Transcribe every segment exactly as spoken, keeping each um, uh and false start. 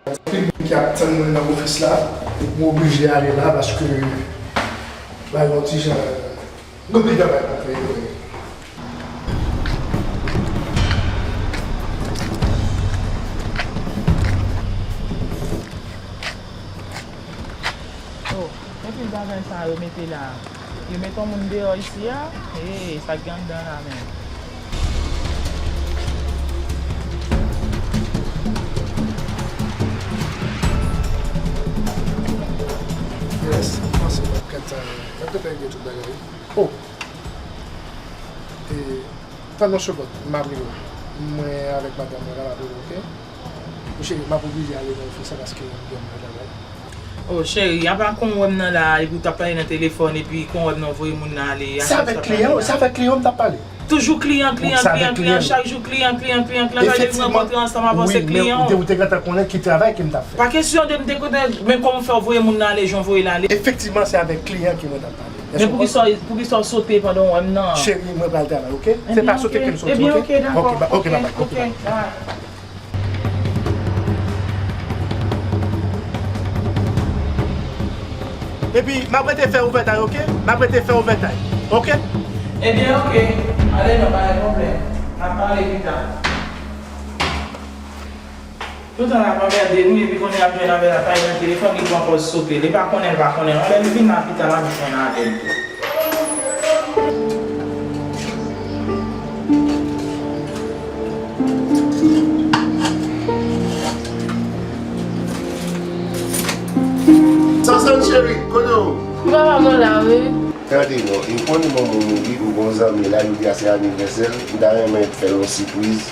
Anpil moun ki ap tann mwen nan ofis la, m oblije ale la paske bay yon ti jan, anpil travay pou fè. Oh, epi bagay sa yo mete la. Yo met yon moun deyò isi a? Hey, sa k gen anndan la menm? Yes, m panse m ap gentan, m ap gentan regle tout bagay. Oh! E, tann yon segond, m ap rele w. Mwen avèk madanm mwen la, m ap rele w, oke? Cheri, m ap oblije ale nan ofis la paske m gen moun nan travay. Oh, cheri, apa kon w wè m nan la, epi w t ap pale nan telefòn, epi kon w wè m nan voye moun nan ale. Se avèk kliyan, se avèk kliyan w m t ap pale. Toujou kliyan, kliyan, kliyan, kliyan, chak jou kliyan, kliyan, kliyan, kliyan, sa vle di m rankontre ansanm avanse kliyan. Ou te gentan konnen ki travay ke m t ap fè. Pa kesyon de m te konnen, men kòman w fè w voye moun nan ale, jan w voye l ale. Efektivman, se avèk kliyan ke mwen t ap pale. Men poukisa, poukisa w sote pandan w wè m nan? Cheri, mwen pral travay, oke? Se pa sote ke m sote, oke? Ebyen, oke, dakò. Oke, ba- oke, bye bye, oke, bye. Epi, m ap rete fè overtime, oke? M ap rete fè overtime, oke? Ebyen, oke. Ale non, pa gen pwoblèm. N ap pale pita. Toutan l ap anmède nou, epi kounye a ap jwenn avè l ap pale nan telefòn, li pran pòz sote. Li pa konnen, li pa konnen. Lè li vin la pita, l ap jwenn avè l tou. Sansan cheri, kote w? Papa, mwen la, wi. Tande non, e konnen manman w mouri, m gon zanmi la, jodi a se anivèsè l, m ta renmen fè l yon sipriz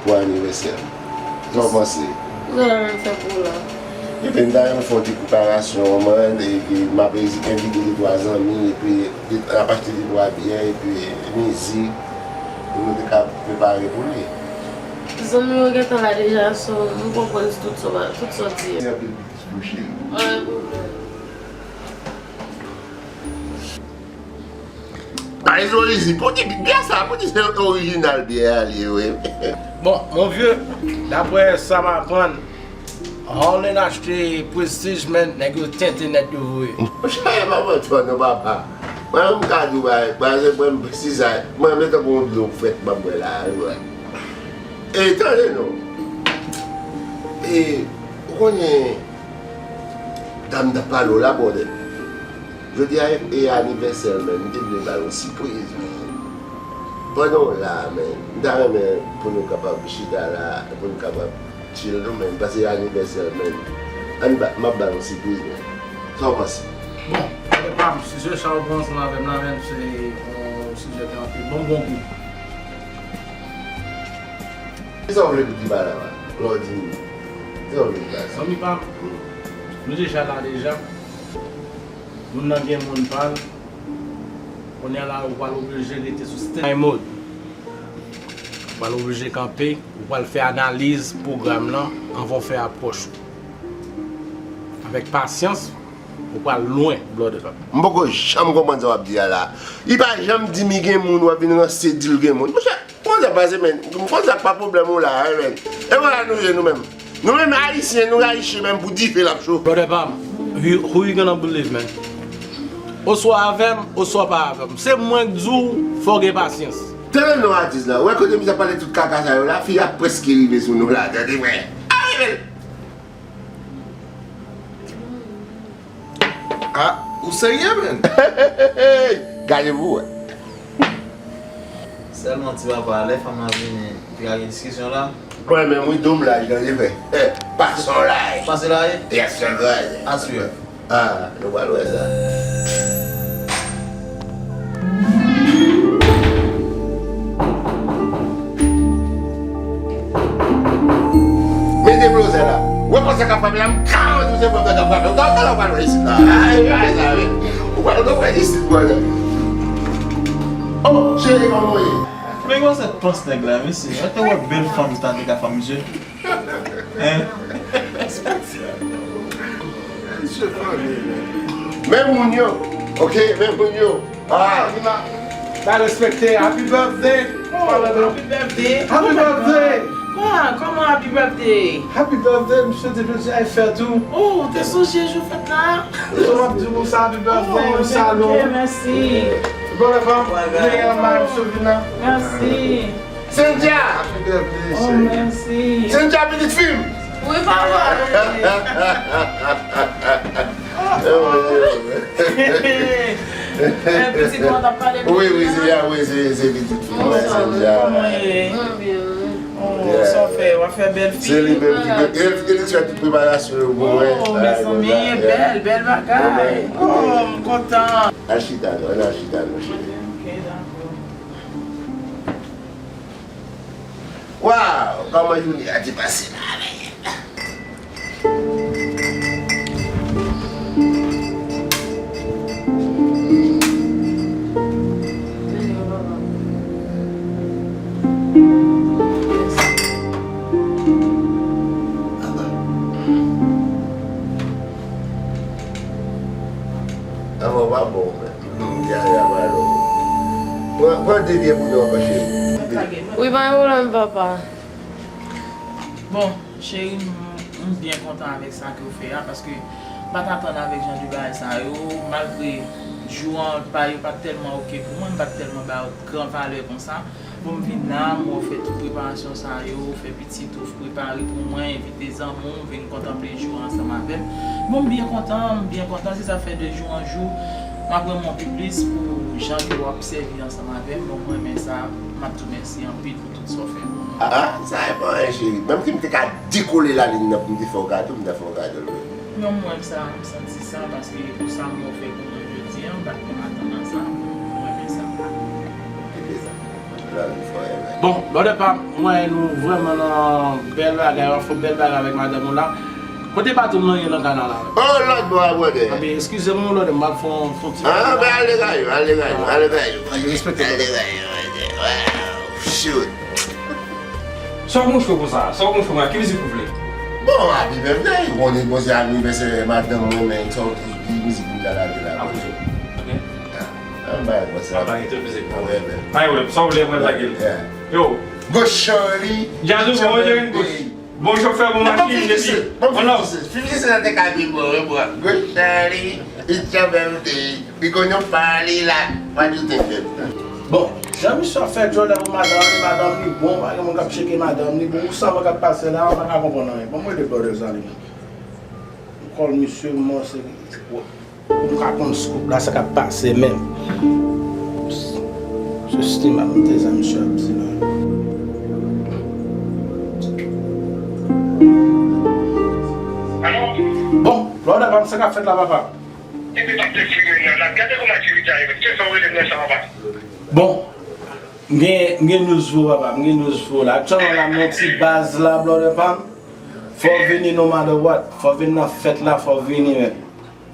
pou anivèsè l. Sa w panse? Sa w renmen fè pou w la? Ebyen, m ta renmen fè yon ti preparasyon, man, epi m ap envite de twa zanmi, epi de- n ap achte de twa byè, epi mizik, pou nou te ka prepare pou li. Zanmi yo gentan la deja, so, m konprann tout sa, tout sa w di a. Mèsi anpil, pitit bouch cheri. Pa gen pwoblèm. Bay Zolizi, pote byè sa, pote se orijinal byè a li ye, wi. Bon, mon vieux, daprè sa m aprann, Holland achte Prestige, men nèg yo tenten nèt yo voye. Monchè, e pa mantè non, papa. Mwen menm m ka di w bagay, mwen menm si sa, mwen menm tankou yon dlo frèt m ap bwè la, wi. E tande non. E, ou konnen, dam t ap pale w la, brother. Jodi a e anivèsè l, men, m te vle ba l yon sipriz, men. Pandan w la, men, m ta renmen pou nou kapab chita la, pou nou kapab chill nou, men, paske e anivèsè l, men. Ann ba, m ap ba l yon sipriz, men. Sa w panse? Bon, e pa m, sijè sa w pran ansanm avè m la, men, se yon sijè ki anpil bon, bon gou. Kisa w vle pou di ba la, lè w di m? Kisa w vle di ba la? Zanmi pa m, nou deja la deja. Moun nan gen moun pa l. Kounye a la, ou pral oblije rete sou standby mode. Ou pral oblije kanpe, ou pral fè analiz pwogram lan anvan w fè apwòch ou. Avèk pasyans, ou pral lwen, brother. M poko janm konprann sa w ap di a la. Li pa janm di m li gen moun, w ap vin ranse di l gen moun. Monchè, Konn sa k pase, men. Konn sa k pa pwoblèm ou la, hein, men. E vwala nou ye, nou menm. Nou menm, Ayisyen, nou rayiche menm pou dife l ap cho. Brother pa m, who, who you gonna believe, man? Oswa avè m, oswa pa avè m. Se mwen k di w, fò w gen pasyans. Tande non atis la. Ou wè kote misye ap pale tout kaka sa yo la, fi a prèske rive sou nou la, tande, wè. Ay, men. Ah, ou serye, man? Gade pou wè. Sèlman ti papa, lè fanm nan vini, te ka gen diskisyon la. Mwen menm, wi, dom laj, gade, frè. Eh, pason laj. Pase la, eh? Yes, sir, brother. Aswè. Ah, nou pral wè sa. Mete blozè la. Ou wè konsa k ap frape la, m garanti w se fanm nan k ap frape. Ou ta, ou ta, ou pral wè isit la. Ay, ay, sa, wi. Ou pral, ou pral wè isit, brother. Oh, cheri, kòman w ye? Men gwosèt pans nèg la, mesye. Ou te wè bèl fanm sa te ka fè misye? Hein? Misye funny, man. Men moun yo, ok, men moun yo. Ah. Sa respekte. Happy birthday. Oh, happy birthday. Happy birthday. Ah, kòman happy birthday? Happy birthday, m swete jodi a fèt ou. Oh, ou te sonje jou fèt la? Sa m ap di w sa, happy birthday, oh, m salye w. Mèsi. Bon, lè pa m, mèsi. Cynthia! Happy birthday, oh, cheri. Mèsi. Cynthia, pitit fi m! Wi, papa. Eh, pitit mwen t ap pale. Wi, wi, se, ya, wi, se, se pitit fi mwen, Cynthia. Kòman ye? Mwen byen. Oh, sa w fè, w ap fè bèl fi. Se li menm ki, e, e li ki fè tout preparasyon yo pou mwen. Oh, mezanmi, bèl, bèl bagay. Oh, m kontan. Al chita non, al chita non, cheri. Ok, dakò. Waw, kòman jounen an te pase la menm? Avan w pa bon, men. Yaya, pale. Pran, pran de pye pou nou ankò, cheri. Wi, pa gen pwoblèm, papa. Bon, cheri, m, m byen kontan avèk sa ke w fè a, paske m pa t atann avèk jan de bagay sa yo, malgre jou an pa, yo pa t tèlman oke pou mwen, m pa t tèlman ba yo gran valè konsa. Bon, m vin la, m wè w fè tout preparasyon sa yo, w fè pitit ou prepare pou mwen, envite zanmi w vin kontanple jou an ansanm avè m. Bon, m byen kontan, m byen kontan, se sa k fè de jou an jou, m ap renmen w pi plis pou jan ke w ap sèvi ansanm avè m. Bon, m renmen sa, m ap di w mèsi anpil pou tout sa w fè pou mwen. Ah, sa e pa anyen, cheri. Menm ke m te ka dekole lalin nan pou m te fè w kado, m ta fè w kado l, wi. Non, m renmen sa, m santi sa, paske pou sa m wè w fè pou mwen jodi a, m pa t konn atann a sa, m renmen sa. Bon, brother pa m, mwen nou vrèman nan bèl bagay, w ap fè bèl bagay avèk madanm ou la. Kote baton nan ye nan kanal la? Oh, lòt bò a, brother. Anben, eskize m, brother, m ap fè yon, fè yon ti... Ah, ben, ale kay ou, ale kay ou, ale kay ou. Respekte. Ale kay ou, brother. Wow, shoot. Sa w mouche konsa? Sa w mouche konsa? Ki mizik ou vle? Bon, happy birthday. Ou konnen bon, se anivèsè madanm mwen, men sa w, ki mizik m ta lage la? Apre, ok. Ah, ah, bay, bon, se... Ap lage tout mizik. Ah, wi, men. Pa gen pwoblèm. Sa w vle, mwen lage l. Yeah. Yo. Go Charlie. Jazz ou bon, Jerry Bush. Bon chofè, bon machin, depi. Bon, non. Fifty Cent te ka vin bon, wi, bro. Go Charlie, it's your birthday. We gonna party like, what you think, babe? Bon, jan misye ap fè djòlè pou madanm li, madanm li bon, pa gen moun k ap tcheke madanm li, bon, ou sa mwen k ap pase la, ou pa ka konprann anyen. Bon, mwen de brother sa li. M call misye, mwen se, pou m ka konn scoop la, sa k ap pase menm. Se stima m te zan misye ap di la. Bon, brother pa m, sa k ap fèt la, papa? Epi m ap te flimen nan, n ap gade kòman aktivite a ye, men. Kisa w rele m nan sa, papa? Bon, m gen, m gen news pou w, papa, m gen news pou w la. Aktyèlman la, m nan ti baz la, brother pa m. Fò w vini no matter what. Fò w vin nan fèt la, fò w vini, men.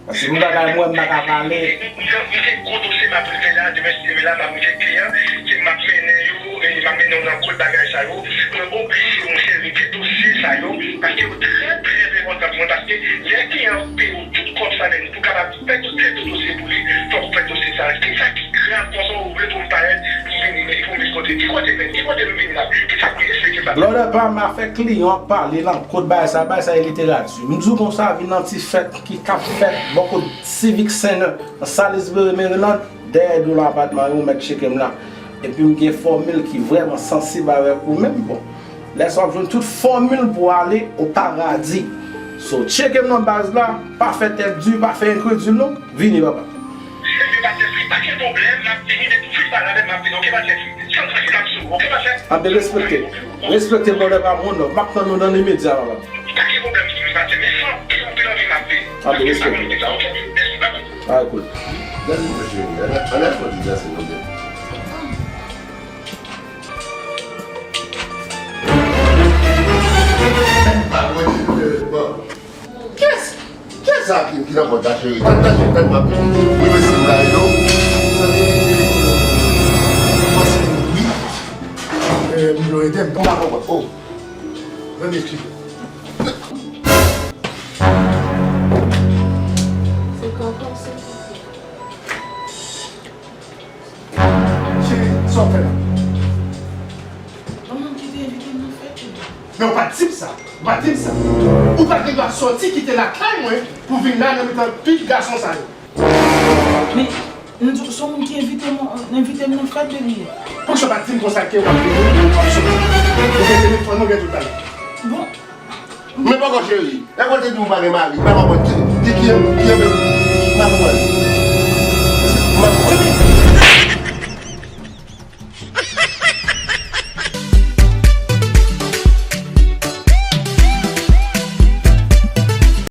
Paske pou bagay mwen, m pa ka pale. M gen, m gen gwo dosye m ap regle la, demen si Dye vle la, m ap rive kliyan, se m ap mennen yo, e m ap mennen yo nan kot bagay sa yo. Mwen oblije, monchè, regle dosye sa yo, paske yo trè, trè enpòtan pou mwen, paske lè kliyan an peye w tout kòb sa, men pou kapab fè tout trete dosye pou li, fòk ou fè dosye sa. Kisa ki grav konsa ou vle pou m parèt, pou m vin, pou m vin kote? Ki kote menm? Ki kote m vin la? Kisa pou esplike sa? Brother pa m, afè kliyan ap pale nan kot bagay sa, bagay sa e literati. M di w konsa, vin nan ti fèt ki k ap fèt bò kot Civic Center, nan Salisbury, Maryland, dèyè dlo apatman yo, ou mèt tcheke m la. Epi m gen fòmil ki vrèman sansib avèk ou menm, bon. Lè sa w ap jwenn tout fòmil pou w ale o paradi. So, tcheke m nan baz la, pa fè tèt di, pa fè enkredil non, vini papa. Epi pa tèt li, pa gen pwoblèm, m ap vini depi w fin pale avè m, m ap vini, oke pa tèt li. San trankil m ap sou ou, oke pa tèt. Anben respekte. Respekte brother pa m, one love. M ap tann ou nan limedya papa. Pa gen pwoblèm, m ap vini, men san anpil anvi m ap vini. Anben respekte. Oke, mèsi, bye bye. Alright, cool. Gade mwen cheri, ann al, ann al fè yon ti danse nou de. Kiyès? Kiyès sa ki, ki nan pòt la, cheri? Tann, tann, tann, m ap vini. Wi, mèsi, m gade yo. Wi. Eh, m vle ede m. Dakò, bò. Oh. Zanmi, eskize. Se kankan, se kankan. Cheri, sa w fè la? Manman m ki te envite m nan fèt ou? Men ou pa t di m sa. Ou pa t di m sa. Ou pa t gen dwa sòti kite lakay mwen pou vin la nan mitan tout gason sa yo. Men, m di w, se yon moun ki envite m, envite m nan fèt, baby. Poukisa w pa t di m konsa ke w ap vini, ou ap sòti? Ou gen telefòn, ou gen tout bagay. Bon. Men poko cheri, e kote di ou pa gen mari, m pa konprann ki, ki, ki, ki, m pa konprann.